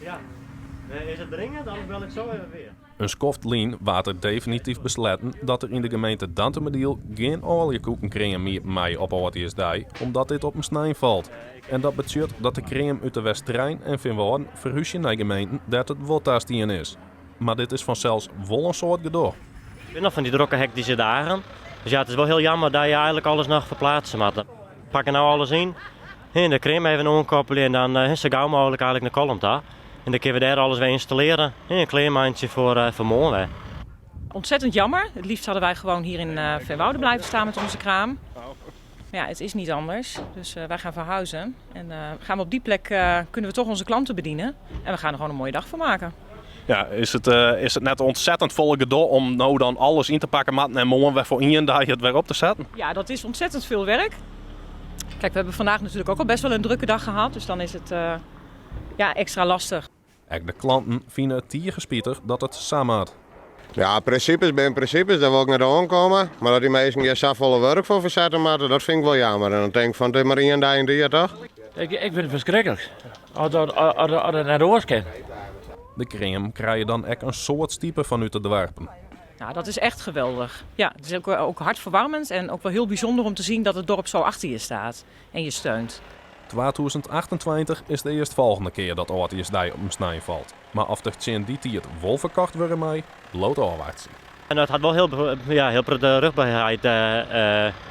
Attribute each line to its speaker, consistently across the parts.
Speaker 1: Ja. Is it dringend? Anders bel ik zo even weer.
Speaker 2: In skoft lyn waard der definityf besletten dat der yn de gemeente Dantumadiel gjin oaljekoekenkream iepen mei op âldjiersdei, omdat dit op in snein falt. En dat betsjut dat de kream út de Westerein en Feanwâlden ferhúzje nei gemeenten dêr't it wol tastien is. Mar dit is fansels wol in soad gedoch.
Speaker 1: It binne noch fan dy drokke hektyske dagen. Dus ja, it is wol hiel jammer dat je eigenlik alles noch ferplaatse moatte. Pakke no alles yn, de kream even oankoppelje en dan sa gau mooglik eigenlik nei Kollum ta. En dan kinne we dêr alles wer ynstallearje en klearmeitsje foar foar moarn wer.
Speaker 3: Ontzettend jammer. Het liefst hadden wij gewoon hier in Veenwouden blijven staan met onze kraam. Maar ja, het is niet anders. Dus wij gaan verhuizen. En gaan we op die plek kunnen we toch onze klanten bedienen. En we gaan er gewoon een mooie dag van maken.
Speaker 2: Ja, is it net ontzettend folle gedoch om no dan alles yn te pakken moatten en moarn wer foar ien dei it wer op te setten?
Speaker 3: Ja, dat is ontzettend veel werk. Kijk, we hebben vandaag natuurlijk ook al best wel een drukke dag gehad. Dus dan is het ja, extra lastig.
Speaker 2: Ek de klanten fine it tige spitich dat it sa moat.
Speaker 4: Ja, prinsipes binne prinsipes, dêr wol ik net oankomme. Mar dat dy minsken hjir safolle wurk foar fersette moatte, dat fyn ik wol jammer. En dan tink ik fan, it is mar ien dei yn it jier, toch?
Speaker 5: Ik fyn it ferskriklik as it net oars kin.
Speaker 2: De kream krije dan ek in soad stipe fanút de doarpen.
Speaker 3: Nou, dat is echt geweldig. Ja, het is ook hartverwarmend en ook wel heel bijzonder om te zien dat het dorp zo achter je staat en je steunt.
Speaker 2: 2028 is de earstfolgjende kear dat âldjiersdei op in snein falt. Mar oft der tsjin dy tiid wol ferkocht wurde mei, bliuwt ôfwachtsjen.
Speaker 1: En dat hat wol hiel, ja, hiel protte ruchtberheid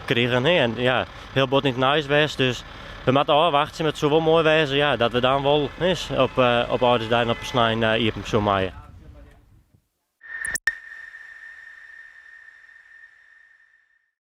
Speaker 1: krigen. En ja, hiel bot yn it nijs west. Dus we moatte ôfwachtsje, mar it soe wol moai wêze ja, dat we dan wol op, op âldjiersdei en op 'e snein iepen soe meie.